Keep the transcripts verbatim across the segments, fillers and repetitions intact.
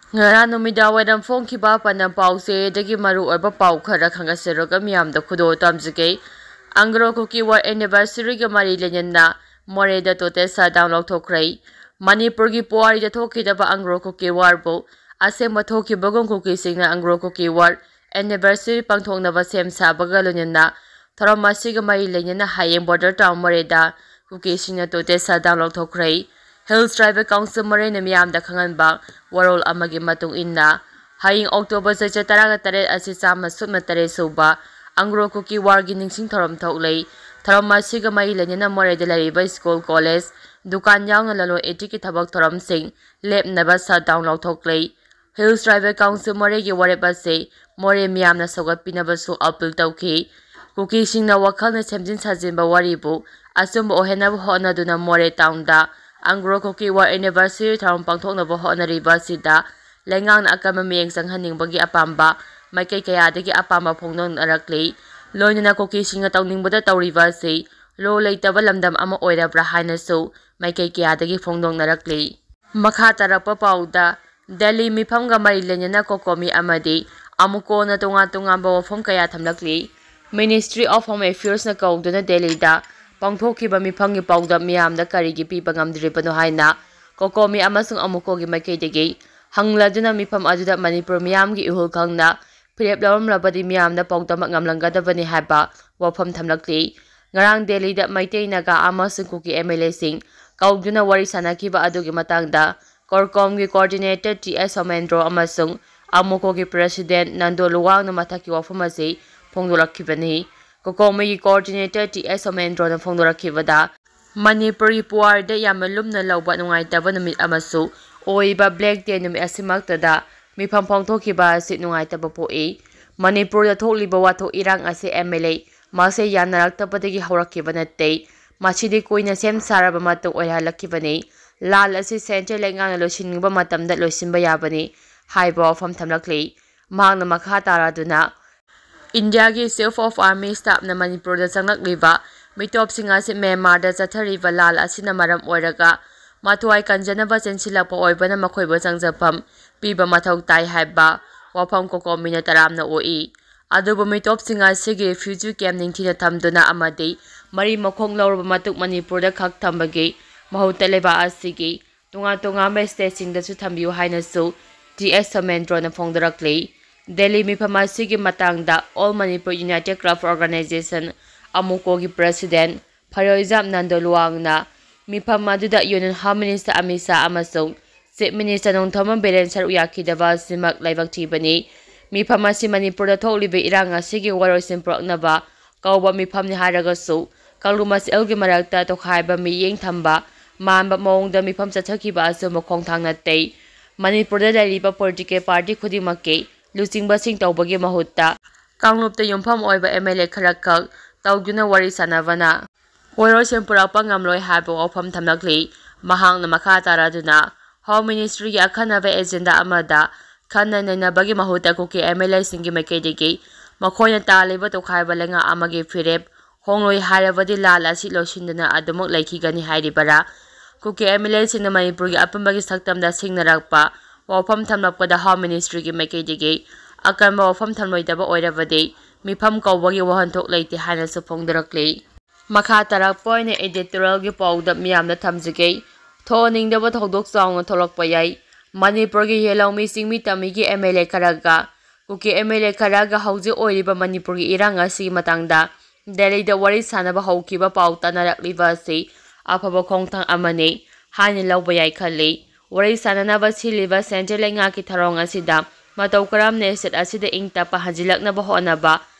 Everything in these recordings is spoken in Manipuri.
ꯉꯔꯥꯡ ꯅꯨꯃꯤꯗꯥꯡ ꯋꯥꯏꯔꯝ ꯐꯣꯡꯈꯤꯕ ꯄꯥꯟꯗꯝ ꯄꯥꯎꯆꯦꯗꯒꯤ ꯃꯔꯨ ꯑꯣꯏꯕ ꯄꯥꯎ ꯈꯔ ꯈꯪꯒꯠꯆꯔꯒ ꯃꯤꯌꯥꯝꯗ ꯈꯨꯗꯣꯜ ꯇꯝꯖꯒꯦ꯫ ꯑꯪꯒ꯭ꯔꯣ ꯀꯨꯀꯤ ꯋꯥꯔ ꯑꯦꯅꯤꯚꯔꯁꯔꯤꯒ ꯃꯔꯤ ꯂꯩꯅꯅ ꯃꯣꯔꯦꯗ ꯇꯣꯇꯦꯜ ꯁꯠꯗꯥꯎꯟ ꯂꯧꯊꯣꯛꯈ꯭ꯔꯦ꯫ ꯃꯅꯤꯄꯨꯔꯒꯤ ꯄꯨꯋꯥꯔꯤꯗ ꯊꯣꯛꯈꯤꯗꯕ ꯑꯪꯒ꯭ꯔꯣ ꯀꯨꯀꯤ ꯋꯥꯔꯕꯨ ꯑꯁꯦꯡꯕ ꯊꯣꯛꯈꯤꯕꯒꯨꯝ ꯀꯨꯀꯤꯁꯤꯡꯅ ꯑꯪꯒ꯭ꯔꯣ ꯀꯨꯀꯤ ꯋꯥꯔ ꯑꯦꯅꯤꯚꯔꯁꯔꯤ ꯄꯥꯡꯊꯣꯛꯅꯕ ꯁꯦꯝ ꯁꯥꯕꯒ ꯂꯣꯏꯅꯅ ꯊꯧꯔꯝ ꯑꯁꯤꯒ ꯃꯔꯤ ꯂꯩꯅꯅ ꯍꯌꯦꯡ ꯕꯣꯔꯗꯔ ꯇꯥꯎꯟ ꯃꯣꯔꯦꯗ ꯀꯨꯀꯤꯁꯤꯡꯅ total shutdown ꯂꯧꯊꯣꯛꯈ꯭ꯔꯦ꯫ Hills tribal council ꯃꯣꯔꯦꯅ ꯃꯤꯌꯥꯝꯗ ꯈꯪꯍꯟꯕ ꯋꯥꯔꯣꯜ ꯑꯃꯒꯤ ꯃꯇꯨꯡ ꯏꯟꯅ, ꯍꯌꯦꯡ ꯑꯣꯛꯇꯣꯕꯔ ꯆꯩꯆꯠ ꯇꯔꯥꯒ ꯇꯔꯦꯠ ꯑꯁꯤ ꯆꯥꯝꯃ ꯁꯨꯞꯅ ꯇꯔꯦꯠ ꯁꯨꯕ ꯑꯪꯒ꯭ꯔꯣ ꯀꯨꯀꯤ ꯋꯥꯔꯒꯤ ꯅꯤꯡꯁꯤꯡ ꯊꯧꯔꯝ ꯊꯣꯛꯂꯦ꯫ ꯊꯧꯔꯝ ꯑꯁꯤꯒ ꯃꯔꯤ ꯂꯩꯅꯅ ꯃꯣꯔꯦꯗ ꯂꯩꯔꯤꯕ ꯁ꯭ꯀꯨꯜ, ꯀꯣꯂꯦꯖ, ꯗꯨꯀꯥꯟ ꯌꯥꯎꯅ ꯂꯂꯣꯟ ꯏꯇꯤꯛꯀꯤ ꯊꯕꯛ ꯊꯧꯔꯝꯁꯤꯡ ꯂꯦꯞꯅꯕ ꯁꯠꯗꯥꯎꯟ ꯂꯧꯊꯣꯛꯂꯦ꯫ ꯍꯤꯜꯁ ꯇ꯭ꯔꯥꯏꯕꯦꯜ ꯀꯥꯎꯟꯁꯤꯜ ꯃꯣꯔꯦꯒꯤ ꯋꯥꯔꯦꯞ ꯑꯁꯤ ꯃꯣꯔꯦ ꯃꯤꯌꯥꯝꯅ ꯁꯧꯒꯠꯄꯤꯅꯕꯁꯨ ꯑꯄꯤꯜ ꯇꯧꯈꯤ꯫ ꯀꯨꯀꯤꯁꯤꯡꯅ ꯋꯥꯈꯜꯅ ꯁꯦꯝꯖꯤꯟ ꯁꯥꯖꯤꯟꯕ ꯋꯥꯔꯤꯕꯨ ꯑꯆꯨꯝꯕ ꯑꯣꯏꯍꯟꯅꯕ ꯍꯣꯠꯅꯗꯨꯅ ꯃꯣꯔꯦ ꯇꯥꯎꯟꯗ ꯑꯪꯒ꯭ꯔꯣ ꯀꯨꯀꯤ ꯋꯥꯔ ꯑꯦꯅꯤꯚꯔꯁꯔꯤ ꯊꯧꯔꯝ ꯄꯥꯡꯊꯣꯛꯅꯕ ꯍꯣꯠꯅꯔꯤꯕ ꯑꯁꯤꯗ ꯂꯩꯉꯥꯛꯅ ꯑꯀꯟꯕ ꯃꯤꯠꯌꯦꯡ ꯆꯪꯍꯟꯅꯤꯡꯕꯒꯤ ꯑꯄꯥꯝꯕ ꯃꯥꯏꯀꯩ ꯀꯌꯥꯗꯒꯤ ꯑꯄꯥꯝꯕ ꯐꯣꯡꯗꯣꯛꯅꯔꯛꯂꯤ꯫ ꯂꯣꯏꯅꯅ ꯀꯨꯀꯤꯁꯤꯡꯅ ꯇꯧꯅꯤꯡꯕꯗ ꯇꯧꯔꯤꯕ ꯑꯁꯤ ꯂꯣ ꯂꯩꯇꯕ ꯂꯝꯗꯝ ꯑꯃ ꯑꯣꯏꯔꯕ꯭ꯔꯥ ꯍꯥꯏꯅꯁꯨ ꯃꯥꯏꯀꯩ ꯀꯌꯥꯗꯒꯤ ꯐꯣꯡꯗꯣꯛꯅꯔꯛꯂꯤ꯫ ꯃꯈꯥ ꯇꯥꯔꯛꯄ ꯄꯥꯎꯗ, ꯗꯦꯜꯂꯤ ꯃꯤꯐꯝꯒ ꯃꯔꯤ ꯂꯩꯅꯅ ꯀꯣꯀꯣꯃꯤ ꯑꯃꯗꯤ ꯑꯃꯨꯀꯣꯅ ꯇꯣꯉꯥꯟ ꯇꯣꯉꯥꯟꯕ ꯋꯥꯐꯝ ꯀꯌꯥ ꯊꯝꯂꯛꯂꯤ꯫ Ministry of Home Affairsꯅ ꯀꯧꯗꯨꯅ ꯗꯦꯜꯂꯤꯗ ꯄꯥꯡꯊꯣꯛꯈꯤꯕ ꯃꯤꯐꯝꯒꯤ ꯄꯥꯎꯗꯝ ꯃꯤꯌꯥꯝꯗ ꯀꯔꯤꯒꯤ ꯄꯤꯕ ꯉꯝꯗ꯭ꯔꯤꯕꯅꯣ ꯍꯥꯏꯅ ꯀꯣꯀꯣꯃꯤ ꯑꯃꯁꯨꯡ ꯑꯃꯨꯀꯣꯒꯤ ꯃꯥꯏꯀꯩꯗꯒꯤ ꯍꯪꯂꯗꯨꯅ ꯃꯤꯐꯝ ꯑꯗꯨꯗ ꯃꯅꯤꯄꯨꯔ ꯃꯤꯌꯥꯝꯒꯤ ꯏꯍꯨꯜ ꯈꯪꯅ ꯐꯤꯔꯦꯞ ꯂꯧꯔꯝꯂꯕꯗꯤ ꯃꯤꯌꯥꯝꯗ ꯄꯥꯎꯗꯝ ꯉꯝꯂꯝꯒꯗꯕꯅꯤ ꯍꯥꯏꯕ ꯋꯥꯐꯝ ꯊꯝꯂꯛꯂꯤ꯫ ꯉꯔꯥꯡ ꯗꯦꯜꯂꯤꯗ ꯃꯩꯇꯩ, ꯅꯥꯒꯥ ꯑꯃꯁꯨꯡ ꯀꯨꯀꯤ ꯑꯦꯝ ꯑꯦꯜ ꯑꯦꯁꯤꯡ ꯀꯧꯗꯨꯅ ꯋꯥꯔꯤ ꯁꯥꯟꯅꯈꯤꯕ ꯑꯗꯨꯒꯤ ꯃꯇꯥꯡꯗ ꯀꯣꯔꯀꯣꯝꯒꯤ coordinator ꯇꯤ ꯑꯦꯁ ꯁꯣꯃꯦꯟꯗ꯭ꯔꯣ ꯑꯃꯁꯨꯡ ꯑꯃꯨꯀꯣꯒꯤ president ꯅꯟꯗꯣ ꯂꯨꯋꯥꯡꯅ ꯃꯊꯛꯀꯤ ꯋꯥꯐꯝ ꯑꯁꯤ ꯐꯣꯡꯗꯣꯔꯛꯈꯤꯕꯅꯤ꯫ ꯀꯣꯀꯣꯃꯤꯒꯤ coordinator ꯇꯤ ꯑꯦꯁ ꯁꯣꯃꯦꯟꯗ꯭ꯔꯣꯅ ꯐꯣꯡꯗꯣꯔꯛꯈꯤꯕꯗ, ꯃꯅꯤꯄꯨꯔꯒꯤ ꯄꯨꯋꯥꯔꯤꯗ ꯌꯥꯝꯅ ꯂꯨꯝꯅ ꯂꯧꯕ ꯅꯨꯡꯉꯥꯏꯇꯕ ꯅꯨꯃꯤꯠ ꯑꯃꯁꯨ ꯑꯣꯏꯕ Black Day ꯅꯨꯃꯤꯠ ꯑꯁꯤꯃꯛꯇꯗ ꯃꯤꯐꯝ ꯐꯣꯡꯗꯣꯛꯈꯤꯕ ꯑꯁꯤ ꯅꯨꯡꯉꯥꯏꯇꯕ ꯄꯣꯛꯏ꯫ ꯃꯅꯤꯄꯨꯔꯗ ꯊꯣꯛꯂꯤꯕ ꯋꯥꯊꯣꯛ ꯏꯔꯥꯡ ꯑꯁꯤ ꯑꯦꯝ ꯑꯦꯜ ꯑꯦ ꯃꯁꯦꯜ ꯌꯥꯅꯔꯛꯇꯕꯗꯒꯤ ꯍꯧꯔꯛꯈꯤꯕ ꯅꯠꯇꯦ꯫ ꯃꯁꯤꯗꯤ ꯀꯨꯏꯅ ꯁꯦꯝ ꯁꯥꯔꯕ ꯃꯇꯨꯡ ꯑꯣꯏꯍꯜꯂꯛꯈꯤꯕꯅꯤ꯫ ꯂꯥꯜ ꯑꯁꯤ central ꯂꯩꯉꯥꯛꯅ ꯂꯣꯏꯁꯤꯟꯅꯤꯡꯕ ꯃꯇꯝꯗ ꯂꯣꯏꯁꯤꯟꯕ ꯌꯥꯕꯅꯤ ꯍꯥꯏꯕ ꯋꯥꯐꯝ ꯊꯝꯂꯛꯂꯤ꯫ ꯃꯍꯥꯛꯅ ꯃꯈꯥ ꯇꯥꯔꯗꯨꯅ, ꯏꯟꯗꯤꯌꯥꯒꯤ Chief of Army Staffꯅ ꯃꯅꯤꯄꯨꯔꯗ ꯆꯪꯂꯛꯂꯤꯕ ꯃꯤꯇꯣꯞꯁꯤꯡ ꯑꯁꯤ ꯃ꯭ꯌꯥꯟꯃꯥꯔꯗ ꯆꯠꯊꯔꯤꯕ ꯂꯥꯜ ꯑꯁꯤꯅ ꯃꯔꯝ ꯑꯣꯏꯔꯒ ꯃꯊ꯭ꯋꯥꯏ ꯀꯟꯖꯅꯕ ꯆꯦꯟꯁꯤꯜꯂꯛꯄ ꯑꯣꯏꯕꯅ ꯃꯈꯣꯏꯕꯨ ꯆꯪꯖꯐꯝ ꯄꯤꯕ ꯃꯊꯧ ꯇꯥꯏ ꯍꯥꯏꯕ ꯋꯥꯐꯝ ꯀꯣꯀꯣꯃꯤꯅ ꯇꯔꯥꯝꯅ ꯑꯣꯛꯏ꯫ ꯑꯗꯨꯕꯨ ꯃꯤꯇꯣꯞꯁꯤꯡ ꯑꯁꯤꯒꯤ ꯐ꯭ꯌꯨꯆꯔ ꯀꯦꯝ ꯅꯤꯡꯊꯤꯅ ꯊꯝꯗꯨꯅ ꯑꯃꯗꯤ ꯃꯔꯤ ꯃꯈꯣꯡ ꯂꯧꯔꯕ ꯃꯇꯨꯡ ꯃꯅꯤꯄꯨꯔꯗ ꯈꯛ ꯊꯝꯕꯒꯤ ꯃꯍꯨꯠꯇ ꯂꯩꯕꯥꯛ ꯑꯁꯤꯒꯤ ꯇꯣꯉꯥꯟ ꯇꯣꯉꯥꯟꯕ ꯁ꯭ꯇꯦꯠꯁꯤꯡꯗꯁꯨ ꯊꯝꯕꯤꯌꯨ ꯍꯥꯏꯅꯁꯨ ꯇꯤ ꯑꯦꯁ ꯁꯣꯃꯦꯟꯗ꯭ꯔꯣꯅ ꯐꯣꯡꯗꯣꯔꯛꯂꯤ꯫ ꯗꯦꯜꯂꯤ ꯃꯤꯐꯝ ꯑꯁꯤꯒꯤ ꯃꯇꯥꯡꯗ All Manipur United Club Organization, ꯑꯃꯨꯀꯣꯒꯤ ꯄ꯭ꯔꯦꯁꯤꯗꯦꯟ ꯐꯔꯣꯏꯖꯥꯝ ꯅꯟꯗꯣ ꯂꯨꯋꯥꯡꯅ ꯃꯤꯐꯝ ꯑꯗꯨꯗ Union Home Minister Amit Shah ꯑꯃꯁꯨꯡ Chief Minister ꯅꯣꯡꯊꯣꯝꯕꯝ ꯕꯤꯔꯦꯟ ꯁꯔꯨꯛ ꯌꯥꯈꯤꯗꯕ ꯑꯁꯤꯃꯛ ꯂꯥꯏꯕꯛ ꯊꯤꯕꯅꯤ꯫ ꯃꯤꯐꯝ ꯑꯁꯤ ꯃꯅꯤꯄꯨꯔꯗ ꯊꯣꯛꯂꯤꯕ ꯏꯔꯥꯡ ꯑꯁꯤꯒꯤ ꯋꯥꯔꯣꯏꯁꯤꯟ ꯄꯨꯔꯛꯅꯕ ꯀꯧꯕ ꯃꯤꯐꯝꯅꯤ ꯍꯥꯏꯔꯒꯁꯨ, ꯀꯥꯡꯂꯨꯞ ꯃꯁꯦꯜꯒꯤ ꯃꯔꯛꯇ ꯇꯣꯈꯥꯏꯕ ꯃꯤꯠꯌꯦꯡ ꯊꯝꯕ ꯃꯥꯟꯕ ꯃꯑꯣꯡꯗ ꯃꯤꯐꯝ ꯆꯠꯊꯈꯤꯕ ꯑꯁꯤꯕꯨ ꯈꯣꯡꯊꯥꯡ ꯅꯠꯇꯦ꯫ ꯃꯅꯤꯄꯨꯔꯗ ꯂꯩꯔꯤꯕ ꯄꯣꯂꯤꯇꯤꯀꯦꯜ ꯄꯥꯔꯇꯤ ꯈꯨꯗꯤꯡꯃꯛꯀꯤ ꯂꯨꯆꯤꯡꯕꯁꯤꯡ ꯇꯧꯕꯒꯤ ꯃꯍꯨꯠꯇ ꯀꯥꯡꯂꯨꯞꯇ ꯌꯨꯝꯐꯝ ꯑꯣꯏꯕ ꯑꯦꯝ ꯑꯦꯜ ꯑꯦ ꯈꯔꯈꯛ ꯇꯧꯗꯨꯅ ꯋꯥꯔꯤ ꯁꯥꯟꯅꯕꯅ ꯋꯥꯔꯣꯏꯁꯤꯟ ꯄꯨꯔꯛꯄ ꯉꯝꯂꯣꯏ ꯍꯥꯏꯕ ꯋꯥꯐꯝ ꯊꯝꯂꯛꯂꯤ꯫ ꯃꯍꯥꯛꯅ ꯃꯈꯥ ꯇꯥꯔꯗꯨꯅ, ꯍꯣꯝ ꯃꯤꯅꯤꯁꯇ꯭ꯔꯤꯒꯤ ꯑꯈꯟꯅꯕ ꯑꯦꯖꯦꯟꯗꯥ ꯑꯃꯗ ꯈꯟꯅ ꯅꯩꯅꯕꯒꯤ ꯃꯍꯨꯠꯇ ꯀꯨꯀꯤ ꯑꯦꯝ ꯑꯦꯜ ꯑꯦꯁꯤꯡꯒꯤ ꯃꯥꯏꯀꯩꯗꯒꯤ ꯃꯈꯣꯏꯅ ꯇꯥꯜꯂꯤꯕ ꯇꯣꯈꯥꯏꯕ ꯂꯩꯉꯥꯛ ꯑꯃꯒꯤ ꯐꯤꯔꯦꯞ ꯍꯣꯡꯂꯣꯏ ꯍꯥꯏꯔꯕꯗꯤ ꯂꯥꯜ ꯑꯁꯤ ꯂꯣꯏꯁꯤꯟꯗꯅ ꯑꯗꯨꯃꯛ ꯂꯩꯈꯤꯒꯅꯤ ꯍꯥꯏꯔꯤꯕꯔꯥ? ꯀꯨꯀꯤ ꯑꯦꯝ ꯑꯦꯜ ꯑꯦꯁꯤꯡꯅ ꯃꯅꯤꯄꯨꯔꯒꯤ ꯑꯄꯨꯟꯕꯒꯤ ꯁꯛꯇꯝꯗ ꯁꯤꯡꯅꯔꯛꯄ ꯋꯥꯐꯝ ꯊꯝꯂꯛꯄꯗ ꯍꯣꯝ ꯃꯤꯅꯤꯁꯇ꯭ꯔꯤꯒꯤ ꯃꯥꯏꯀꯩꯗꯒꯤ ꯑꯀꯟꯕ ꯋꯥꯐꯝ ꯊꯝꯂꯣꯏꯗꯕ ꯑꯣꯏꯔꯕꯗꯤ ꯃꯤꯐꯝ ꯀꯧꯕꯒꯤ ꯋꯥꯍꯟꯊꯣꯛ ꯂꯩꯇꯦ ꯍꯥꯏꯅꯁꯨ ꯐꯣꯡꯗꯣꯔꯛꯂꯤ꯫ ꯃꯈꯥ ꯇꯥꯔꯛꯄ ꯑꯣꯏꯅ editorialꯒꯤ ꯄꯥꯎꯗ ꯃꯤꯌꯥꯝꯗ ꯊꯝꯖꯒꯦ꯫ ꯊꯣꯛꯍꯟꯅꯤꯡꯗꯕ ꯊꯧꯗꯣꯛ ꯆꯥꯎꯅ ꯊꯣꯛꯂꯛꯄ ꯌꯥꯏ꯫ ꯃꯅꯤꯄꯨꯔꯒꯤ ꯌꯦꯜꯍꯧꯃꯤ ꯆꯤꯡꯃꯤ ꯇꯝꯃꯤꯒꯤ ꯑꯦꯝ ꯑꯦꯜ ꯑꯦ ꯈꯔꯒ ꯀꯨꯀꯤ ꯑꯦꯝ ꯑꯦꯜ ꯑꯦ ꯈꯔꯒ ꯍꯧꯖꯤꯛ ꯑꯣꯏꯔꯤꯕ ꯃꯅꯤꯄꯨꯔꯒꯤ ꯏꯔꯥꯡ ꯑꯁꯤꯒꯤ ꯃꯇꯥꯡꯗ ꯗꯦꯜꯂꯤꯗ ꯋꯥꯔꯤ ꯁꯥꯟꯅꯕ ꯍꯧꯈꯤꯕ ꯄꯥꯎ ꯇꯥꯅꯔꯛꯂꯤꯕ ꯑꯁꯤ ꯑꯐꯕ ꯈꯣꯡꯊꯥꯡ ꯑꯃꯅꯤ ꯍꯥꯏꯅ ꯂꯧꯕ ꯌꯥꯏ ꯈꯜꯂꯤ꯫ ꯋꯥꯔꯤ ꯁꯥꯟꯅꯅꯕ ꯁꯤꯜꯂꯤꯕ ꯁꯦꯟꯇ꯭ꯔꯦꯜ ꯂꯩꯉꯥꯛꯀꯤ ꯊꯧꯔꯥꯡ ꯑꯁꯤꯗ ꯃꯇꯧ ꯀꯔꯝꯅ ꯁ꯭ꯇꯦꯠ ꯑꯁꯤꯗ ꯏꯪ ꯇꯞꯄ ꯍꯟꯖꯤꯜꯂꯛꯅꯕ ꯍꯣꯠꯅꯕ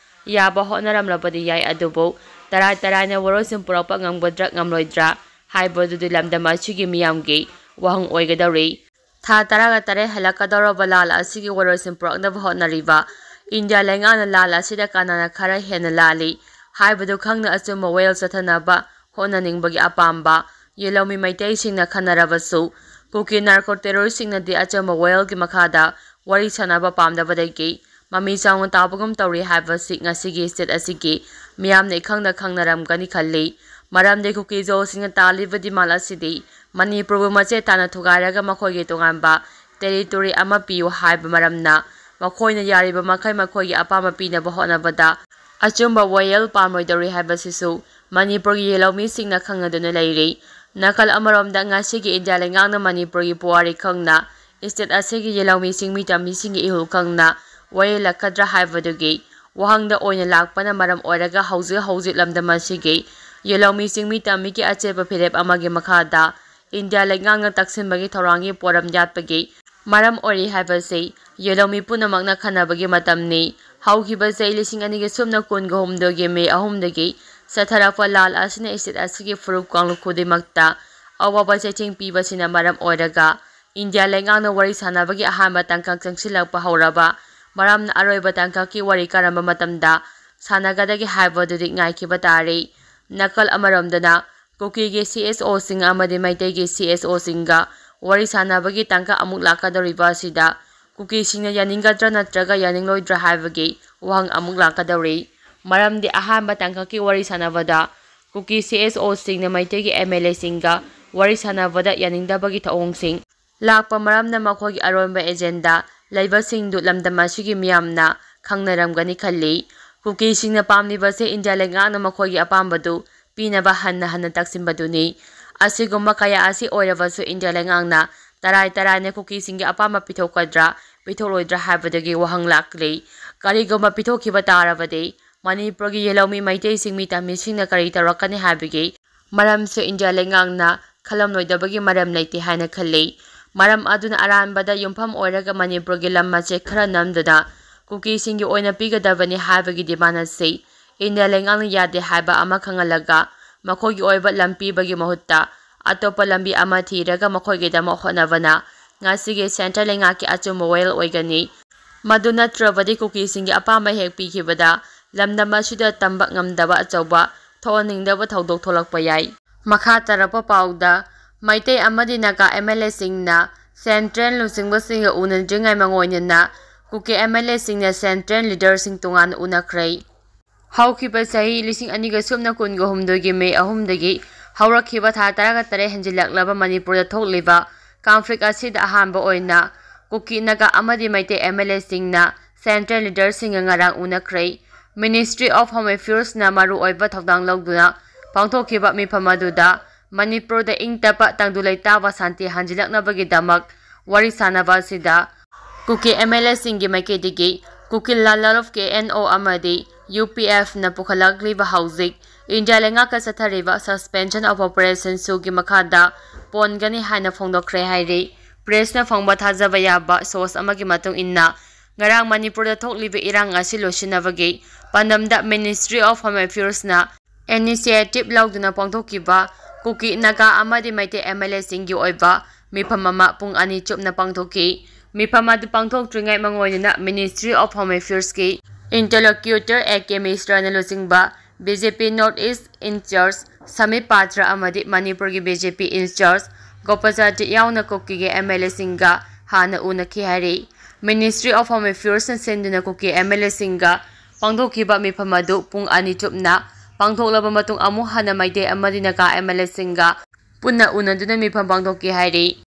ꯌꯥꯕ ꯍꯣꯠꯅꯔꯝꯂꯕꯗꯤ ꯌꯥꯏ, ꯑꯗꯨꯕꯨ ꯇꯔꯥꯏ ꯇꯔꯥꯏꯅ ꯋꯥꯔꯣꯏꯁꯤꯟ ꯄꯨꯔꯛꯄ ꯉꯝꯒꯗ꯭ꯔꯥ ꯉꯝꯂꯣꯏꯗ꯭ꯔꯥ ꯍꯥꯏꯕꯗꯨꯗꯤ ꯂꯝꯗꯝ ꯑꯁꯤꯒꯤ ꯃꯤꯌꯥꯝꯒꯤ ꯋꯥꯍꯪ ꯑꯣꯏꯒꯗꯧꯔꯤ꯫ ꯊꯥ ꯇꯔꯥꯒ ꯇꯔꯦꯠ ꯍꯦꯜꯂꯛꯀꯗꯧꯔꯕ ꯂꯥꯜ ꯑꯁꯤꯒꯤ ꯋꯥꯔꯣꯏꯁꯤꯟ ꯄꯨꯔꯛꯅꯕ ꯍꯣꯠꯅꯔꯤꯕ ꯏꯟꯗꯤꯌꯥ ꯂꯩꯉꯥꯛꯅ ꯂꯥꯜ ꯑꯁꯤꯗ ꯀꯅꯥꯅ ꯈꯔ ꯍꯦꯟꯅ ꯂꯥꯜꯂꯤ ꯍꯥꯏꯕꯗꯨ ꯈꯪꯅ ꯑꯆꯨꯝꯕ ꯋꯥꯌꯦꯜ ꯆꯠꯊꯅꯕ ꯍꯣꯠꯅꯅꯤꯡꯕꯒꯤ ꯑꯄꯥꯝꯕ ꯌꯦꯜꯍꯧꯃꯤ ꯃꯩꯇꯩꯁꯤꯡꯅ ꯈꯟꯅꯔꯕꯁꯨ, ꯀꯨꯀꯤ ꯅꯥꯔꯀꯣ ꯇꯦꯔꯣꯔꯤꯁꯁꯤꯡꯅꯗꯤ ꯑꯆꯨꯝꯕ ꯋꯥꯌꯦꯜꯒꯤ ꯃꯈꯥꯗ ꯋꯥꯔꯤ ꯁꯥꯟꯅꯕ ꯄꯥꯝꯗꯕꯗꯒꯤ ꯃꯃꯤ ꯆꯥꯎꯅ ꯇꯥꯕꯒꯨꯝ ꯇꯧꯔꯤ ꯍꯥꯏꯕꯁꯤ ꯉꯁꯤꯒꯤ ꯁ꯭ꯇꯦꯠ ꯑꯁꯤꯒꯤ ꯃꯤꯌꯥꯝꯅ ꯏꯈꯪꯗ ꯈꯪꯅꯔꯝꯒꯅꯤ ꯈꯜꯂꯤ꯫ ꯃꯔꯝꯗꯤ ꯀꯨꯀꯤ ꯖꯣꯁꯤꯡꯅ ꯇꯥꯜꯂꯤꯕ ꯗꯤꯃꯥꯟ ꯑꯁꯤꯗꯤ ꯃꯅꯤꯄꯨꯔꯕꯨ ꯃꯆꯦꯠ ꯇꯥꯅ ꯊꯨꯒꯥꯏꯔꯒ ꯃꯈꯣꯏꯒꯤ ꯇꯣꯉꯥꯟꯕ territory ꯑꯃ ꯄꯤꯌꯨ ꯍꯥꯏꯕ ꯃꯔꯝꯅ ꯃꯈꯣꯏꯅ ꯌꯥꯔꯤꯕ ꯃꯈꯩ ꯃꯈꯣꯏꯒꯤ ꯑꯄꯥꯝꯕ ꯄꯤꯅꯕ ꯍꯣꯠꯅꯕꯗ ꯑꯆꯨꯝꯕ ꯋꯥꯌꯦꯜ ꯄꯥꯝꯂꯣꯏꯗꯧꯔꯤ ꯍꯥꯏꯕꯁꯤꯁꯨ ꯃꯅꯤꯄꯨꯔꯒꯤ ꯌꯦꯜꯍꯧꯃꯤꯁꯤꯡꯅ ꯈꯪꯅꯗꯨꯅ ꯂꯩꯔꯤ꯫ ꯅꯥꯀꯜ ꯑꯃꯔꯣꯝꯗ ꯉꯁꯤꯒꯤ ꯏꯟꯗꯤꯌꯥ ꯂꯩꯉꯥꯛꯅ ꯃꯅꯤꯄꯨꯔꯒꯤ ꯄꯨꯋꯥꯔꯤ ꯈꯪꯅ state ꯑꯁꯤꯒꯤ ꯌꯦꯜꯍꯧꯃꯤ ꯆꯤꯡꯃꯤ ꯇꯝꯃꯤꯁꯤꯡꯒꯤ ꯏꯍꯨꯜ ꯈꯪꯅ ꯋꯥꯌꯦꯜꯂꯛꯀꯗ꯭ꯔꯥ ꯍꯥꯏꯕꯗꯨꯒꯤ ꯋꯥꯍꯪꯗ ꯑꯣꯏꯅ ꯂꯥꯛꯄꯅ ꯃꯔꯝ ꯑꯣꯏꯔꯒ ꯍꯧꯖꯤꯛ ꯍꯧꯖꯤꯛ ꯂꯝꯗꯝ ꯑꯁꯤꯒꯤ ꯌꯦꯜꯍꯧꯃꯤ ꯆꯤꯡꯃꯤ ꯇꯝꯃꯤꯒꯤ ꯑꯆꯦꯠꯄ ꯐꯤꯔꯦꯞ ꯑꯃꯒꯤ ꯃꯈꯥꯗ ꯏꯟꯗꯤꯌꯥ ꯂꯩꯉꯥꯛꯅ ꯇꯛꯁꯤꯟꯕꯒꯤ ꯊꯧꯔꯥꯡꯒꯤ ꯄꯣꯔꯝ ꯌꯥꯠꯄꯒꯤ ꯃꯔꯝ ꯑꯣꯏꯔꯤ ꯍꯥꯏꯕꯁꯤ ꯌꯦꯜꯍꯧꯃꯤ ꯄꯨꯝꯅꯃꯛꯅ ꯈꯟꯅꯕꯒꯤ ꯃꯇꯝꯅꯤ꯫ ꯍꯧꯈꯤꯕ ꯆꯍꯤ ꯂꯤꯁꯤꯡ ꯑꯅꯤꯒ ꯁꯨꯞꯅ ꯀꯨꯟꯒ ꯍꯨꯝꯗꯣꯏꯒꯤ ꯃꯦ ꯑꯍꯨꯝꯗꯒꯤ ꯆꯠꯊꯔꯛꯄ ꯂꯥꯜ ꯑꯁꯤꯅ state ꯑꯁꯤꯒꯤ ꯐꯨꯔꯨꯞ ꯀꯥꯡꯂꯨꯞ ꯈꯨꯗꯤꯡꯃꯛꯇ ꯑꯋꯥꯕ ꯆꯩꯊꯦꯡ ꯄꯤꯕꯁꯤꯅ ꯃꯔꯝ ꯑꯣꯏꯔꯒ ꯏꯟꯗꯤꯌꯥ ꯂꯩꯉꯥꯛꯅ ꯋꯥꯔꯤ ꯁꯥꯟꯅꯕꯒꯤ ꯑꯍꯥꯟꯕ ꯇꯥꯡꯀꯛ ꯆꯪꯁꯤꯜꯂꯛꯄ ꯍꯧꯔꯕ ꯃꯔꯝꯅ ꯑꯔꯣꯏꯕ ꯇꯥꯡꯀꯛꯀꯤ ꯋꯥꯔꯤ ꯀꯔꯝꯕ ꯃꯇꯝꯗ ꯁꯥꯟꯅꯒꯗꯒꯦ ꯍꯥꯏꯕꯗꯨꯗꯤ ꯉꯥꯏꯈꯤꯕ ꯇꯥꯔꯤ꯫ ꯅꯥꯀꯜ ꯑꯃꯔꯣꯝꯗꯅ ꯀꯨꯀꯤꯒꯤ CSOꯁꯤꯡ ꯑꯃꯗꯤ ꯃꯩꯇꯩꯒꯤ CSOꯁꯤꯡꯒ ꯋꯥꯔꯤ ꯁꯥꯟꯅꯕꯒꯤ ꯇꯥꯡꯀꯛ ꯑꯃꯨꯛ ꯂꯥꯛꯀꯗꯧꯔꯤꯕ ꯑꯁꯤꯗ ꯀꯨꯀꯤꯁꯤꯡꯅ ꯌꯥꯅꯤꯡꯒꯗ꯭ꯔꯥ ꯅꯠꯇ꯭ꯔꯒ ꯌꯥꯅꯤꯡꯂꯣꯏꯗ꯭ꯔꯥ ꯍꯥꯏꯕꯒꯤ ꯋꯥꯍꯪ ꯑꯃꯨꯛ ꯂꯥꯛꯀꯗꯧꯔꯤ꯫ ꯃꯔꯝꯗꯤ ꯑꯍꯥꯟꯕ ꯇꯥꯡꯀꯛꯀꯤ ꯋꯥꯔꯤ ꯁꯥꯟꯅꯕꯗ ꯀꯨꯀꯤ CSOꯁꯤꯡꯅ ꯃꯩꯇꯩꯒꯤ MLAꯁꯤꯡꯒ ꯋꯥꯔꯤ ꯁꯥꯟꯅꯕꯗ ꯌꯥꯅꯤꯡꯗꯕꯒꯤ ꯊꯧꯑꯣꯡꯁꯤꯡ ꯂꯥꯛꯄ ꯃꯔꯝꯅ ꯃꯈꯣꯏꯒꯤ ꯑꯔꯣꯟꯕ agenda ꯂꯩꯕꯁꯤꯡꯗꯨ ꯂꯝꯗꯝ ꯑꯁꯤꯒꯤ ꯃꯤꯌꯥꯝꯅ ꯈꯪꯅꯔꯝꯒꯅꯤ ꯈꯜꯂꯤ꯫ ꯀꯨꯀꯤꯁꯤꯡꯅ ꯄꯥꯝꯂꯤꯕꯁꯦ ꯏꯟꯗꯤꯌꯥ ꯂꯩꯉꯥꯛꯅ ꯃꯈꯣꯏꯒꯤ ꯑꯄꯥꯝꯕꯗꯨ ꯄꯤꯅꯕ ꯍꯟꯅ ꯍꯟꯅ ꯇꯛꯁꯤꯟꯕꯗꯨꯅꯤ꯫ ꯑꯁꯤꯒꯨꯝꯕ ꯀꯌꯥ ꯑꯁꯤ ꯑꯣꯏꯔꯕꯁꯨ ꯏꯟꯗꯤꯌꯥ ꯂꯩꯉꯥꯛꯅ ꯇꯔꯥꯏ ꯇꯔꯥꯏꯅ ꯀꯨꯀꯤꯁꯤꯡꯒꯤ ꯑꯄꯥꯝꯕ ꯄꯤꯊꯣꯛꯀꯗ꯭ꯔꯥ ꯄꯤꯊꯣꯛꯂꯣꯏꯗ꯭ꯔꯥ ꯍꯥꯏꯕꯗꯒꯤ ꯋꯥꯍꯪ ꯂꯥꯛꯂꯤ꯫ ꯀꯔꯤꯒꯨꯝꯕ ꯄꯤꯊꯣꯛꯈꯤꯕ ꯇꯥꯔꯕꯗꯤ ꯃꯅꯤꯄꯨꯔꯒꯤ ꯌꯦꯜꯍꯧꯃꯤ ꯃꯩꯇꯩꯁꯤꯡ ꯃꯤ ꯇꯝꯃꯤꯁꯤꯡꯅ ꯀꯔꯤ ꯇꯧꯔꯛꯀꯅꯤ ꯍꯥꯏꯕꯒꯤ ꯃꯔꯝꯁꯨ ꯏꯟꯗꯤꯌꯥ ꯂꯩꯉꯥꯛꯅ ꯈꯜꯂꯝꯂꯣꯏꯗꯕꯒꯤ ꯃꯔꯝ ꯂꯩꯇꯦ ꯍꯥꯏꯅ ꯈꯜꯂꯤ꯫ ꯃꯔꯝ ꯑꯗꯨꯅ ꯑꯔꯥꯟꯕꯗ ꯌꯨꯝꯐꯝ ꯑꯣꯏꯔꯒ ꯃꯅꯤꯄꯨꯔꯒꯤ ꯂꯝ ꯃꯆꯦꯠ ꯈꯔ ꯅꯝꯗꯨꯅ ꯀꯨꯀꯤꯁꯤꯡꯒꯤ ꯑꯣꯏꯅ ꯄꯤꯒꯗꯕꯅꯤ ꯍꯥꯏꯕꯒꯤ demand ꯑꯁꯤ ꯏꯟꯗꯤꯌꯥ ꯂꯩꯉꯥꯛꯅ ꯌꯥꯗꯦ ꯍꯥꯏꯕ ꯑꯃ ꯈꯪꯍꯜꯂꯒ ꯃꯈꯣꯏꯒꯤ ꯑꯣꯏꯕ ꯂꯝ ꯄꯤꯕꯒꯤ ꯃꯍꯨꯠꯇ ꯑꯇꯣꯞꯄ ꯂꯝꯕꯤ ꯑꯃ ꯊꯤꯔꯒ ꯃꯈꯣꯏꯒꯤꯗꯃꯛ ꯍꯣꯠꯅꯕꯅ ꯉꯁꯤꯒꯤ central ꯂꯩꯉꯥꯛꯀꯤ ꯑꯆꯨꯝꯕ ꯋꯥꯌꯦꯜ ꯑꯣꯏꯒꯅꯤ꯫ ꯃꯗꯨ ꯅꯠꯇ꯭ꯔꯕꯗꯤ ꯀꯨꯀꯤꯁꯤꯡꯒꯤ ꯑꯄꯥꯝꯕ ꯍꯦꯛ ꯄꯤꯈꯤꯕꯗ ꯂꯝꯗꯝ ꯑꯁꯤꯗ ꯇꯝꯕ ꯉꯝꯗꯕ ꯑꯆꯧꯕ ꯊꯣꯛꯍꯟꯅꯤꯡꯗꯕ ꯊꯧꯗꯣꯛ ꯊꯣꯛꯂꯛꯄ ꯌꯥꯏ꯫ ꯃꯈꯥ ꯇꯥꯔꯛꯄ ꯄꯥꯎꯗ ꯃꯩꯇꯩ ꯑꯃꯗꯤ ꯅꯥꯒꯥ MLAꯁꯤꯡꯅ central ꯂꯨꯆꯤꯡꯕꯁꯤꯡꯒ ꯎꯅꯗ꯭ꯔꯤꯉꯩ ꯃꯥꯡꯑꯣꯏꯅꯅ ꯀꯨꯀꯤ MLAꯁꯤꯡꯅ central leaderꯁꯤꯡ ꯇꯣꯉꯥꯟꯅ ꯎꯅꯈ꯭ꯔꯦ꯫ ꯍꯧꯈꯤꯕ ꯆꯍꯤ ꯂꯤꯁꯤꯡ ꯑꯅꯤꯒ ꯁꯨꯞꯅ ꯀꯨꯟꯒ ꯍꯨꯝꯗꯣꯏꯒꯤ ꯃꯦ ꯑꯍꯨꯝꯗꯒꯤ ꯍꯧꯔꯛꯈꯤꯕ ꯊꯥ ꯇꯔꯥꯒ ꯇꯔꯦꯠ ꯍꯦꯟꯖꯤꯜꯂꯛꯂꯕ ꯃꯅꯤꯄꯨꯔꯗ ꯊꯣꯛꯂꯤꯕ ꯀꯟꯐ꯭ꯂꯤꯛ ꯑꯁꯤꯗ ꯑꯍꯥꯟꯕ ꯑꯣꯏꯅ ꯀꯨꯀꯤ, ꯅꯥꯒꯥ ꯑꯃꯗꯤ ꯃꯩꯇꯩ ꯑꯦꯝ ꯑꯦꯜ ꯑꯦꯁꯤꯡꯅ ꯁꯦꯟꯇ꯭ꯔꯦꯜ ꯂꯤꯗꯔꯁꯤꯡꯒ ꯉꯔꯥꯡ ꯎꯅꯈ꯭ꯔꯦ꯫ Ministry of Home Affairsꯅ ꯃꯔꯨꯑꯣꯏꯕ ꯊꯧꯗꯥꯡ ꯂꯧꯗꯨꯅ ꯄꯥꯡꯊꯣꯛꯈꯤꯕ ꯃꯤꯐꯝ ꯑꯗꯨꯗ ꯃꯅꯤꯄꯨꯔꯗ ꯏꯪ ꯇꯞꯄ ꯇꯪꯗꯨ ꯂꯩꯇꯥꯕ ꯁꯥꯟꯇꯤ ꯍꯟꯖꯤꯜꯂꯛꯅꯕꯒꯤꯗꯃꯛ ꯋꯥꯔꯤ ꯁꯥꯟꯅꯕ ꯑꯁꯤꯗ ꯀꯨꯀꯤ ꯑꯦꯝ ꯑꯦꯜ ꯑꯦꯁꯤꯡꯒꯤ ꯃꯥꯏꯀꯩꯗꯒꯤ ꯀꯨꯀꯤꯜ ꯂꯥꯜ ꯂꯥꯔꯨꯞ ꯀꯦ ꯑꯦꯟ ꯑꯣ ꯑꯃꯗꯤ ꯌꯨ ꯄꯤ ꯑꯦꯐꯅ ꯄꯨꯈꯠꯂꯛꯂꯤꯕ ꯍꯧꯖꯤꯛ ꯏꯟꯗꯤꯌꯥ ꯂꯩꯉꯥꯛꯀ ꯆꯠꯊꯔꯤꯕ Suspension of Operation ꯁꯨꯒꯤ ꯃꯈꯥꯗ ꯄꯣꯟꯒꯅꯤ ꯍꯥꯏꯅ ꯐꯣꯡꯗꯣꯛꯈ꯭ꯔꯦ ꯍꯥꯏꯔꯤ꯫ ꯄ꯭ꯔꯦꯁꯅ ꯐꯪꯕ ꯊꯥꯖꯕ ꯌꯥꯕ ꯁꯣꯔꯁ ꯑꯃꯒꯤ ꯃꯇꯨꯡ ꯏꯟꯅ, ꯉꯔꯥꯡ ꯃꯅꯤꯄꯨꯔꯗ ꯊꯣꯛꯂꯤꯕ ꯏꯔꯥꯡ ꯑꯁꯤ ꯂꯣꯏꯁꯤꯟꯅꯕꯒꯤ ꯄꯥꯟꯗꯝꯗ Ministry of Home Affairsꯅ ꯏꯅꯤꯁꯤꯌꯦꯇꯤꯚ ꯂꯧꯗꯨꯅ ꯄꯥꯡꯊꯣꯛꯈꯤꯕ ꯀꯨꯀꯤ, ꯅꯥꯒꯥ ꯑꯃꯗꯤ ꯃꯩꯇꯩ ꯑꯦꯝ ꯑꯦꯜ ꯑꯦꯁꯤꯡꯒꯤ ꯑꯣꯏꯕ ꯃꯤꯐꯝ ꯑꯃ ꯄꯨꯡ ꯑꯅꯤ ꯆꯨꯞꯅ ꯄꯥꯡꯊꯣꯛꯈꯤ꯫ ꯃꯤꯐꯝ ꯑꯗꯨ ꯄꯥꯡꯊꯣꯛꯇ꯭ꯔꯤꯉꯩ ꯃꯥꯡꯑꯣꯏꯅꯅ Ministry of Home Affairsꯀꯤ interlocutor A K ꯃꯤꯁ꯭ꯔꯥꯅ ꯂꯨꯆꯤꯡꯕ B J P North East in-charge submit ꯄꯥꯇ꯭ꯔ ꯑꯃꯗꯤ ꯃꯅꯤꯄꯨꯔꯒꯤ B J P in-charge ꯒꯣꯄꯥꯆꯥꯔꯤ ꯌꯥꯎꯅ ꯀꯨꯀꯤꯒꯤ ꯑꯦꯝ ꯑꯦꯜ ꯑꯦꯁꯤꯡꯒ ꯍꯥꯟꯅ ꯎꯅꯈꯤ ꯍꯥꯏꯔꯤ꯫ Ministry of Home Affairsꯅ ꯁꯤꯟꯗꯨꯅ ꯀꯨꯀꯤ ꯑꯦꯝ ꯑꯦꯜ ꯑꯦꯁꯤꯡꯒ ꯄꯥꯡꯊꯣꯛꯈꯤꯕ ꯃꯤꯐꯝ ꯑꯗꯨ ꯄꯨꯡ ꯑꯅꯤ ꯆꯨꯞꯅ ꯄꯥꯡꯊꯣꯛꯂꯕ ꯃꯇꯨꯡ ꯑꯃꯨꯛ ꯍꯟꯅ ꯃꯩꯇꯩ ꯑꯃꯗꯤ ꯅꯥꯒꯥ ꯑꯦꯝ ꯑꯦꯜ ꯑꯦꯁꯤꯡꯒ ꯄꯨꯟꯅ ꯎꯅꯗꯨꯅ ꯃꯤꯐꯝ ꯄꯥꯡꯊꯣꯛꯈꯤ ꯍꯥꯏꯔꯤ꯫